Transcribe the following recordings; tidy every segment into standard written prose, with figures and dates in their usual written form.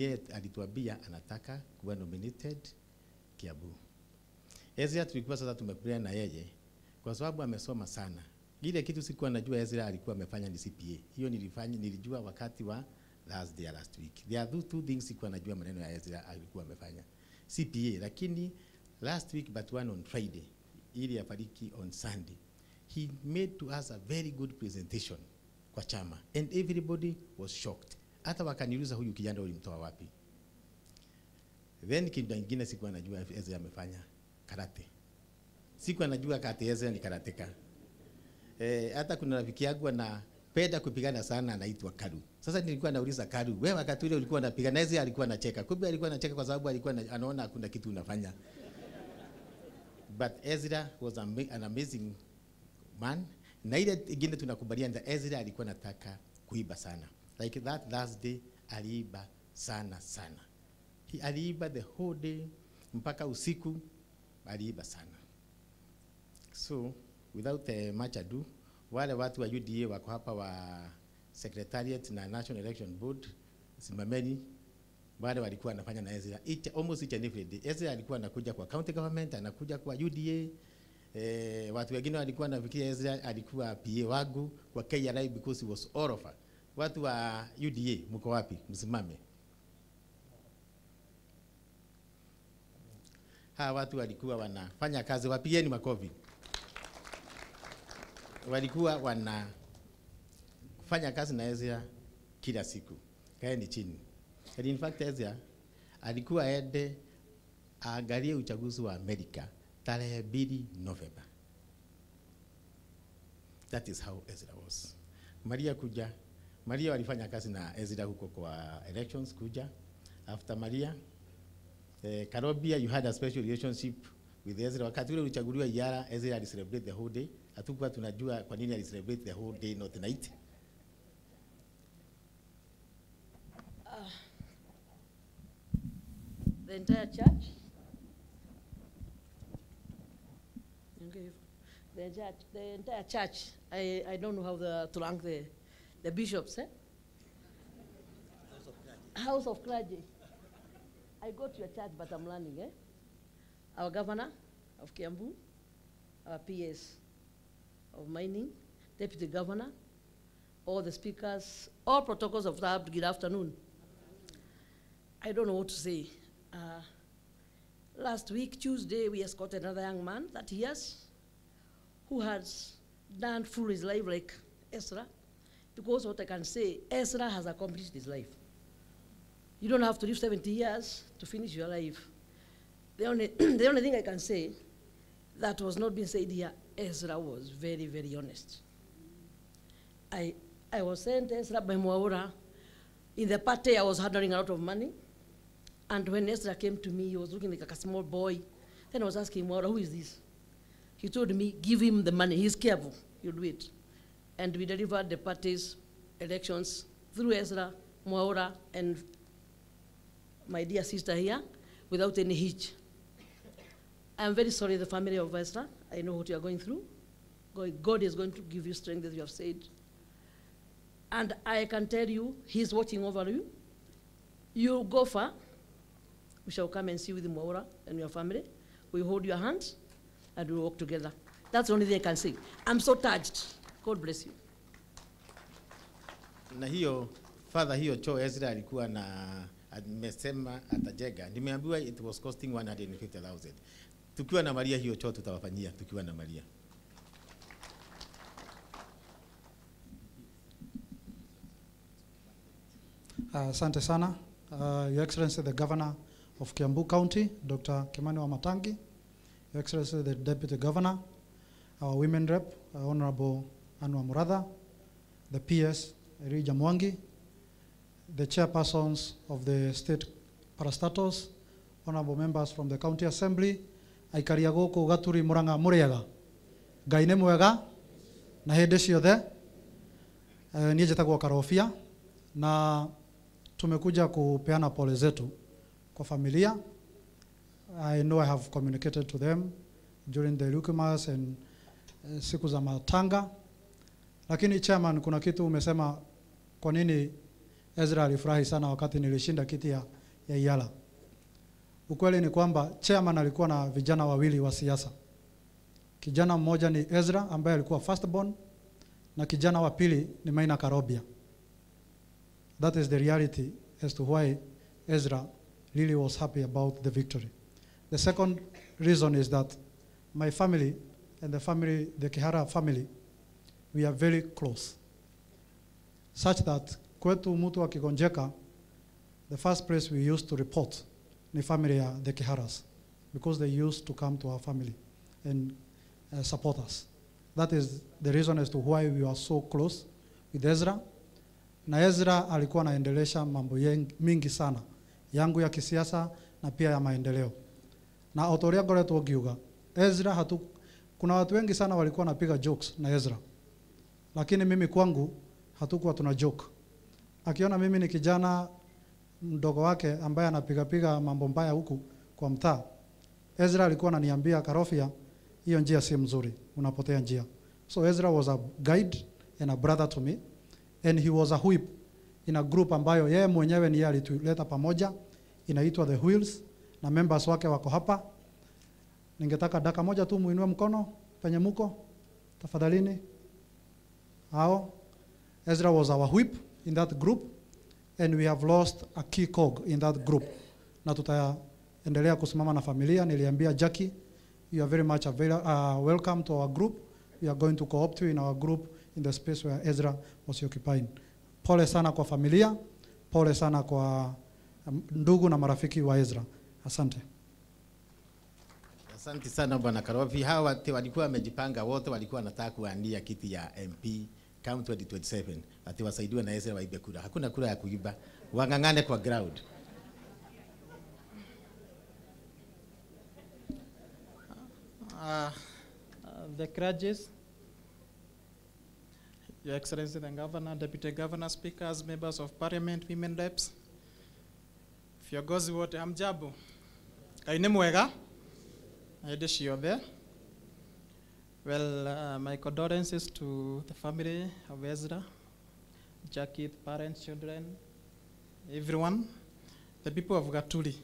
Yeye alituambia anataka kuwa nominated Kiambu. Ezra tulikuwa sasa tumekubaliana na yeye kwa sababu amesoma sana. Ile kitu sikuwa najua Ezra alikuwa amefanya ni CPA. Hiyo nilijua wakati wa Thursday last week. There are two things sikuwa najua maneno ya Ezra alikuwa amefanya. CPA, lakini last week but one on Friday, ili afariki on Sunday. He made to us a very good presentation kwa chama and everybody was shocked. Hata wakaniuliza huyu kijana ulimtoa wapi? Then kitu kingine sikuwa najua Ezra amefanya karate. Sikuwa najua kati Ezra ni karateka. Hata kuna rafiki yangu anapenda kupigana sana anaitwa Karu. Sasa nilikuwa nauliza Karu, wewe wakati ule ulikuwa unapigana? Ezra alikuwa anacheka. Kumbe alikuwa anacheka kwa sababu alikuwa anaona hakuna kitu unafanya. But Ezra was an amazing man. Na ile ingine tunakubaliana Ezra alikuwa anataka kuiba sana. Like that Thursday aliiba sana sana. He aliiba the whole day mpaka usiku, aliiba sana. So without much ado, wale watu wa UDA wako hapa wa Secretariat na National Election Board, simameni. Wale walikuwa wanafanya na Ezra almost each and every day. Ezra alikuwa anakuja kwa county government, anakuja kwa UDA. Watu wengine walikuwa wanafikiria Ezra alikuwa PA wangu kwa KRA because he was all over. Watu wa UDA mko wapi? Msimame. Hawa watu walikuwa wanafanya kazi, wapigeni makofi. Walikuwa wanafanya kazi na Ezra kila siku. Kaeni chini. And in fact Ezra alikuwa aende aangalie uchaguzi wa Amerika tarehe 2 Novemba. That is how Ezra was. Maria kuja. Maria walifanya kazi na Ezra huko kwa elections kuja. After Maria, Karobia, you had a special relationship with Ezra. Wakati ule ulichaguliwa Iara, Ezra ali celebrate the whole day. Hatukuwa tunajua kwa nini ali celebrate the whole day not night. The entire church. Okay. The entire church. I don't know how to rank the bishops. Eh? House of clergy. House of clergy. I go to your church, but I'm learning. Eh? Our governor of Kiambu, our PS of mining, deputy governor, all the speakers, all protocols of that. Good afternoon. I don't know what to say. Last week, Tuesday, we escorted another young man, 30 years, who has done full his life like Ezra, because what I can say, Ezra has accomplished his life. You don't have to live 70 years to finish your life. The only thing I can say that was not being said here, Ezra was very, very honest. I was sent Ezra by Mwaura. In the party, I was handling a lot of money. And when Ezra came to me, he was looking like a small boy. Then I was asking Mwaura, who is this? He told me, give him the money. He's careful. He'll do it. And we delivered the party's elections through Ezra, Mwaura, and my dear sister here, without any hitch. I'm very sorry, the family of Ezra. I know what you are going through. God is going to give you strength, as you have said. And I can tell you, he's watching over you. You go far. We shall come and see with Mwaura and your family. We hold your hands and we walk together. That's the only thing I can say. I'm so touched. God bless you. Na hiyo, father hiyo choo Ezra alikuwa na amesema atajenga. Nimeambiwa it was costing 150,000. Tukiwa na Maria hiyo choo tutawafanyia tukiwa na Maria. Asante sana. Your Excellency the Governor of Kiambu County, Dr. Kimani Wamatangi, Your Excellency the Deputy Governor, our Women Rep, Honorable Anwa Muratha, the PS, Elijah Mwangi, the chairpersons of the state parastatals, honorable members from the County Assembly, aikari a gũkũ Gaturi Murang'a mũrĩega, Ngai nĩ mwega na hĩndĩ ciothe. Niĩ njĩtagwo Karobia na tumekuja kupeana pole zetu kwa familia. I know I have communicated to them during the Lukumas and siku za matanga. Lakini chairman, kuna kitu umesema kwa nini Ezra alifurahi sana wakati nilishinda kiti ya Yala. Ukweli ni kwamba chairman alikuwa na vijana wawili wa siasa. Kijana mmoja ni Ezra ambaye alikuwa firstborn na kijana wa pili ni Maina Karobia. That is the reality as to why Ezra really was happy about the victory. The second reason is that my family and the family, the Kihara family, we are very close. Such that kwetu mtu akigonjeka, the first place we used to report ni family ya the Kiharas, because they used to come to our family and support us. That is the reason as to why we are so close with Ezra. Na Ezra alikuwa anaendelesha mambo mingi sana yangu ya kisiasa na pia ya maendeleo. Na otoria ngoretwo ngiuga Ezra kuna watu wengi sana walikuwa wanapiga jokes na Ezra. Lakini mimi kwangu hatukuwa tuna joke. Akiona mimi ni kijana mdogo wake ambaye anapiga piga mambo mbaya huku kwa mtaa, Ezra alikuwa ananiambia, Karofia, hiyo njia si mzuri, unapotea njia. So Ezra was a guide and a brother to me, and he was a whip in a group ambayo yeye mwenyewe ni yeye alituleta pamoja, inaitwa The Wheels, na members wake wako hapa. Ningetaka dakika moja tu muinue mkono penye muko tafadhalini. Hao Ezra was our whip in that group, and we have lost a key cog in that group. Na tutaendelea kusimama na familia. Niliambia Jackie, you are very much welcome to our group. We are going to co-opt you in our group in the space where Ezra was occupying. Pole sana kwa familia, pole sana kwa ndugu na marafiki wa Ezra. Asante. Asante sana Bwana Karofi. Hawa wote walikuwa wamejipanga, wote walikuwa wanataka kuania kiti ya MP come 2027. Ati wasaidiwe na Ezra waibe kura. Hakuna kura ya kuiba. Wang'ang'ane kwa ground. The judges, Your Excellency the Governor, Deputy Governor, Speakers, Members of Parliament, Women Reps, viongozi wote, hamjambo. Ngai nĩ mwega hĩndĩ ciothe. Well, my condolences to the family of Ezra, Jackie, parents, children, everyone, the people of Gaturi,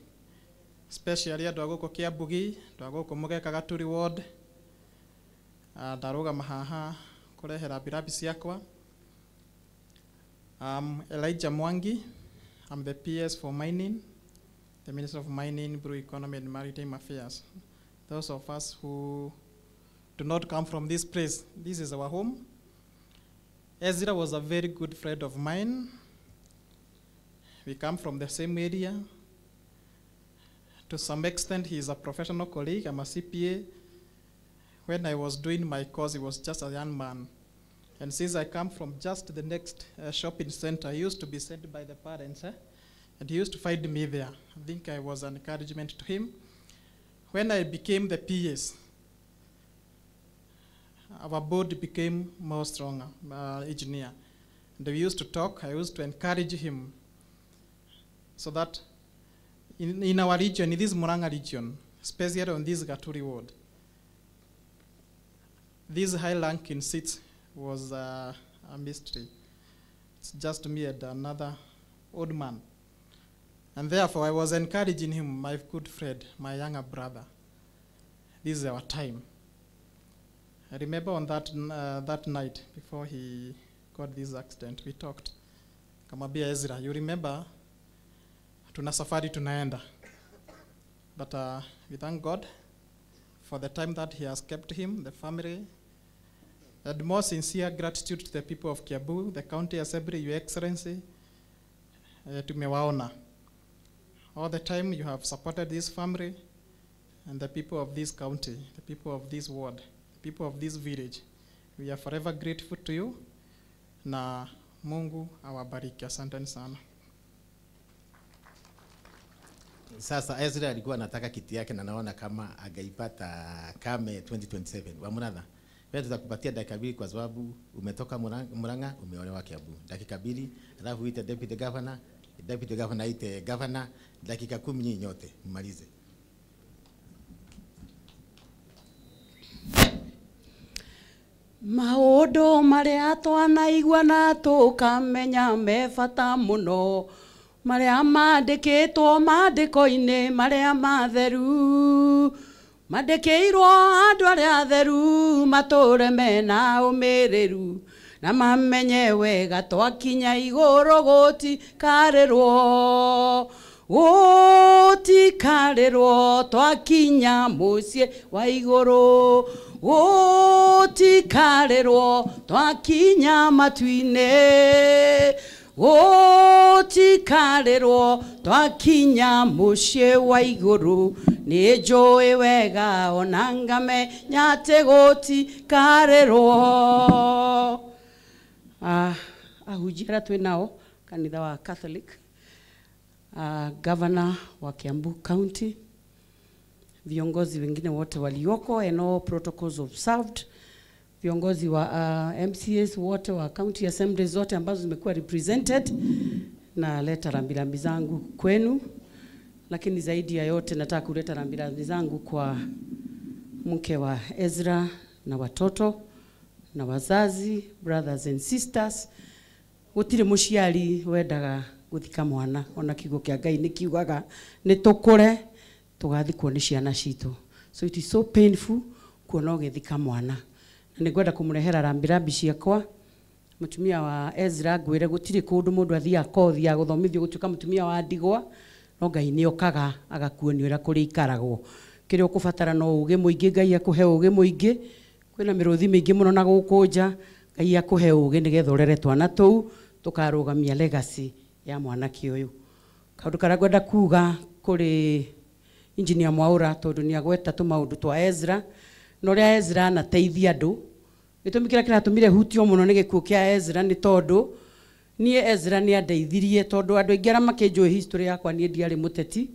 especially andũ a gũkũ Kĩambugi, andũ a gũkũ Mũgeka Gaturi ward. Ndarũgama haha kũrehera mbirabi ciakwa. Elijah Mwangi, I'm the PS for Mining, the Minister of Mining, Blue Economy and Maritime Affairs. Those of us who do not come from this place, this is our home. Ezra was a very good friend of mine. We come from the same area. To some extent, he is a professional colleague. I'm a CPA. When I was doing my course, he was just a young man. And since I come from just the next shopping center, he used to be sent by the parents, and he used to find me there. I think I was an encouragement to him. When I became the PS, our board became more stronger, engineer. And we used to talk. I used to encourage him so that in our region, in this Murang'a region, especially on this Gaturi ward, this high ranking seat was a mystery. It's just me and another old man. And therefore, I was encouraging him, my good friend, my younger brother. This is our time. I remember on that night, before he got this accident, we talked. Kamwambia Ezra, you remember, tuna safari tunaenda. But we thank God for the time that he has kept him, the family, and more sincere gratitude to the people of Kiambu, the county assembly, Your Excellency, tumewaona. All the time you have supported this family and the people of this county, the people of this ward, the people of this village. We are forever grateful to you. Na Mungu awabariki. Asanteni sana. Sasa Ezra alikuwa anataka kiti yake na naona kama angeipata kame 2027. Wa Muratha, wewe tutakupatia dakika mbili kwa sababu umetoka Murang'a, umeolewa Kiambu. Dakika mbili, alafu uite deputy governor, deputy governor aite governor, dakika 10 nyinyi nyote mmalize. Maũndũ marĩa twanaigua na tũkamenya me bata mũno, marĩa mandĩkĩtwo maandĩko-inĩ marĩa matheru, mandĩkĩirwo andũ arĩa atheru matũre mena ũmĩrĩru, na mamenye wega twakinya igũrũ gũtikarĩrwo, gũtikarĩrwo twakinya mũciĩ wa igũrũ, gũtikarĩrwo twakinya matu-inĩ, gũtikarĩrwo twakinya mũciĩ wa igũrũ. Nĩ njũĩ wega ona ngamenya atĩ gũtikarĩrwo. Ahunjia arĩa twĩ nao kanitha wa Catholic, Governor wa Kiambu County, viongozi wengine wote walioko and all protocols observed, viongozi wa MCAs wote wa county assemblies zote ambazo zimekuwa represented, na leta rambirambi zangu kwenu, lakini zaidi ya yote nataka kuleta rambirambi zangu kwa mke wa Ezra na watoto na wazazi, brothers and sisters. Gutire muciari wendaga guthika mwana, ona kiugo kia Ngai ni kiugaga ni tukure tugathikwo ni ciana citu. So it is so painful kuona ugithika mwana, na ningwenda kumurehera rambirambi ciakwa. Mutumia wa Ezra ngwire gutire kundu mundu athiaga kothi ya guthomithio gutuika mutumia wa ndigwa, no Ngai ni okaga agakuonia uria kuri ikaragwo. Kiria ukubatara no uge muingi, Ngai akuhe uge muingi. Kwina miruthi mingi muno na guku nja, Ngai akuhe uge nigetha urere twana tuu tukarugamia legacy ya mwanake uyu. Kaundu karia ngwenda kuga kuri Engineer Mwaura, tondu ni agweta tu maundu twa Ezra, na uria Ezra anateithia andu. Gitumi kiria kiratumire hutio muno ni gikuo kia Ezra ni tondu nie Ezra ni andeithirie, tondu andu aingi aria makinjui history yakwa nie ndiari muteti,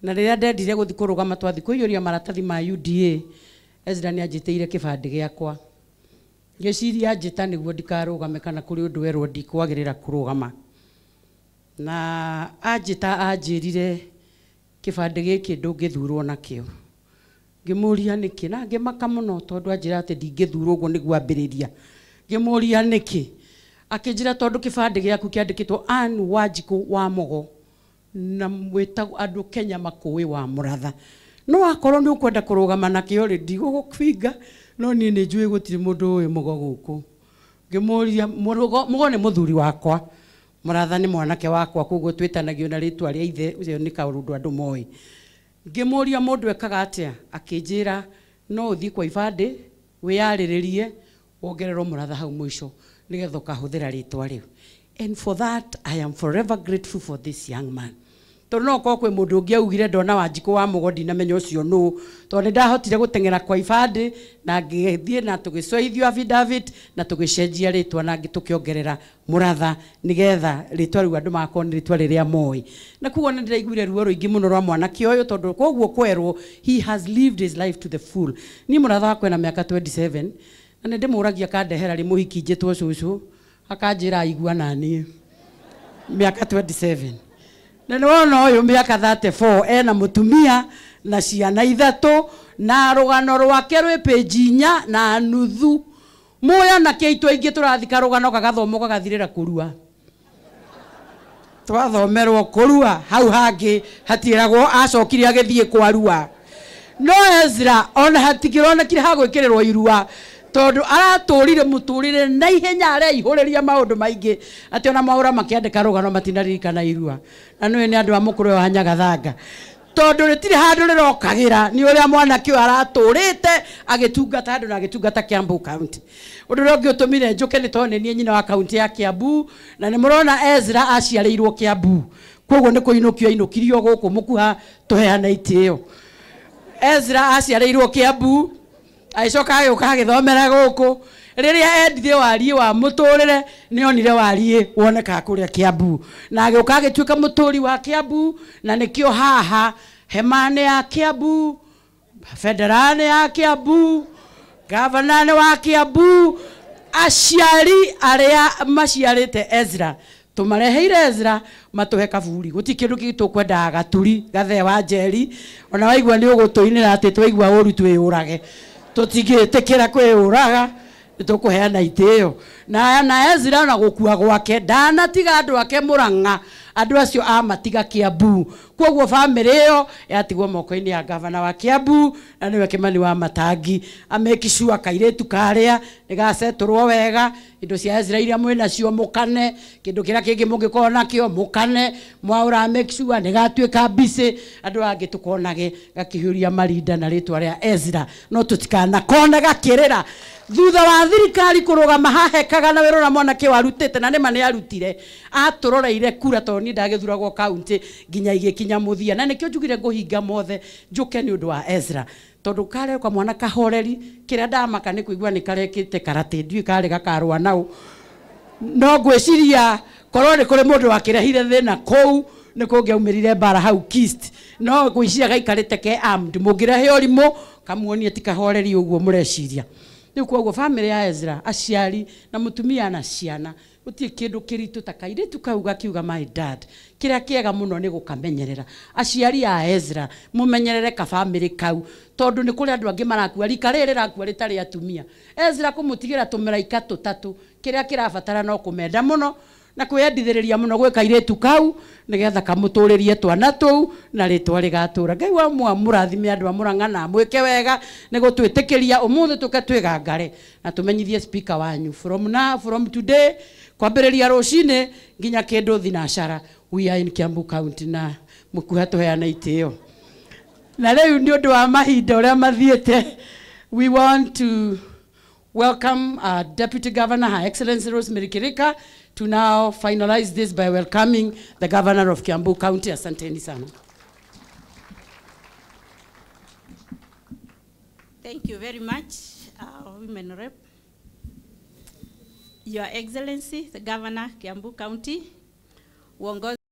na riria ndendire guthi kurugama twathi kuiyuria maratathi ma UDA, Ezra ni anjitiire kibandi giakwa. Ngĩciria anjĩta nĩguo ndikarũgame kana kũrĩ ũndũ werwo ndikwagĩrĩra kũrũgama, na anjĩta anjĩrire kĩbandĩ gĩkĩ ndũngĩthurwo nakĩo. Ngĩmũria nĩkĩ, na ngĩmaka mũno tondũ anjĩra atĩ ndingĩthurwo ũguo nĩguo ambĩrĩria. Ngĩmũria nĩkĩ, akĩnjĩra tondũ kĩbandĩ gĩaku kĩandĩkĩtwo Ann Wanjikũ wa Mugo, na mwĩtagwo andũ Kenya makũĩ wa Mũratha. No akorwo nĩ ũkwenda kũrũgama nakĩo rĩ, ndigũgũbinga, no niĩ nĩ njũĩ gũtirĩ mũndũ ũĩ Mugo gũkũ. Ngĩmũria Mugo nĩ mũthuri wakwa, Mũratha nĩ mwanake wakwa, koguo twĩtanagio na rĩtwa rĩa ithe, ũcio nĩ kaũndũ andũ moĩ. Ngĩmũria mũndũ ekaga atĩa, akĩnjĩra no ũthiĩ kwa ibandĩ wĩyarĩrĩrie wongererwo Mũratha hau mũico nĩgetha ũkahũthĩra rĩtwa rĩu. And for that I am forever grateful for this young man. Tondũ no korwo kwĩ mũndũ ũngĩ augire ndona Wanjikũ wa Mugo ndinamenya ũcio nũ, tondũ nĩndahotire gũteng'era kwa ibandĩ na ngĩthiĩ na tũgĩcoithio affidavit na tũgĩcenjia rĩtwa na tũkĩongerera Mũratha nĩgetha rĩtwa rĩu andũ magakorwo nĩ rĩtwa rĩrĩa moĩ. Na koguo nĩndĩraiguire ruo rũingĩ mũno rwa mwanake ũyũ, tondũ koguo kwerwo he has lived his life to the full. Niĩ Mũratha wakwa ena mĩaka 27 na nĩndĩmũragia akandehera rĩ mũhiki njĩtwo cũcũ, akanjĩra aigua naniĩ mĩaka 27. Na nĩ wona ũyũ mĩaka 34 ena mũtumia na ciana ithatũ, na rũgano rwake rwĩ page 4.5. Mũĩ anake aitũ aingĩ tũrathika rũgano gagathomwo gagathirĩra kũrua, twathomerwo kũrua hau hangĩ hatiĩragwo acokire agĩthiĩ kwarua. No Ezra ona hatikĩronekire ha gwĩkĩrĩrwo irua, tondu araturire muturire na ihenya areihuriria maundu maingi ati ona Mwaura makiandika rugano matinaririkana irua. Na nĩ nĩ andu a mukuru wa Nyagathanga, tondu ritiri handu rirokagira ni uria mwanake uyu araturite agitungata andu na agitungata Kiambu County. Undu uria ungi utumire njuke ni tondu ni nyina wa kaunti ya Kiambu, na ni murona Ezra aciarirwo Kiambu, koguo ni kuinukio ainukirio guku mukuha tuheana itio. Ezra aciarirwo Kiambu, agĩcoka agĩũka agĩthomera gũkũ. Rĩrĩa endire wariĩ wa mũtũrĩre nĩ onire wariĩ wonekaga kũrĩa Kiambu, na agĩũka agĩtuĩka mũtũri wa Kiambu, na nĩkĩo haha hema-inĩ ya Kiambu, bendera-inĩ ya Kiambu, gavana-inĩ wa Kiambu, aciari arĩa maciarĩte Ezra tumareheire Ezra matuhe kaburi. Guti kindu kingi tukwendaga gaturi gathee wa njeri, ona waigua ni ugutuinira ati twaigua uru twiyurage, tutingĩtĩkĩra kwĩyũraga. Nĩtũkũheana itĩo na Ezra na gũkua gwake ndanatiga andũ ake Murang'a, andũ acio amatiga Kiambu. Koguo family ĩyo yatigwo moko-inĩ ya gavana wa Kiambu na nĩwe Kimani wa Matangi, amake sure kairĩtu karĩa nĩgacetũrwo wega, indo cia Ezra iria mwĩnacio mũkane, kĩndũ kĩrĩa kĩngĩ mũngĩkorwo nakĩo mũkane, mwaũra make sure nĩgatuĩka busy, andũ angĩ tũkonage gakĩhiũria marinda na rĩtwa rĩa Ezra, no tũtikanakone gakĩrĩra. Thutha wa thirikari kũrũgama hahekaga na wĩra ũrĩa mwanake warutĩte, na nĩma nĩarutire, atũroreire kura tondũ niĩ ndagĩthuragwo kaunti nginya igĩkinya mũthia, na nĩkĩo njugire ngũhinga mothe njũke nĩ ũndũ wa Ezra, tondũ karĩ kamwana kahoreri, kĩrĩa ndamaka nĩ kũigua nĩ karekĩte karate, ndiũĩ karĩ gakarũa nao, no ngwĩciria korwo nĩ kũrĩ mũndũ wakĩrehire thĩna kũu nĩ kũngĩaumĩrire mbara hau Kist, no ngwĩciria gaikarĩte ke armed, mũngĩrehe ũrimũ kamuonie ti kahoreri ũguo mũreciria. Rĩu koguo family ya Ezra, aciari na mũtumia na ciana, gũtirĩ kĩndũ kĩritũ ta kairĩtu kau gakiuga my dad. Kĩrĩa kĩega mũno nĩ gũkamenyerera. Aciari a Ezra mũmenyerere ka family kau, tondũ nĩ kũrĩ andũ angĩ marakua, rika rĩrĩ rĩrakua rĩtarĩ atumia. Ezra kũmũtigĩra tũmĩraika tũtatũ, kĩrĩa kĩrabatara no kũmenda mũno na kwĩyendithĩrĩria mũno gwĩ kairĩtu kau nĩgetha kamũtũrĩrie twana tũu na rĩtwa rĩgatũra. Ngai wa mũrathime andũ a Murang'a na amwĩke wega nĩ gũtwĩtĩkĩria ũmũthĩ tũke twĩgangare na tũmenyithie speaker wanyu from now, from today kwambĩrĩria rũcinĩ nginya kĩndũ thinacara, we are in Kiambu County na mũkuha tũheane itĩo. Na rĩu nĩ ũndũ wa mahinda ũrĩa mathiĩte, we want to welcome our Deputy Governor, Her Excellency Rosemary Kirika, to now finalize this by welcoming the Governor of Kiambu County. Asanteni sana. Thank you very much, Women Rep. Your Excellency, the Governor, Kiambu County, uongozi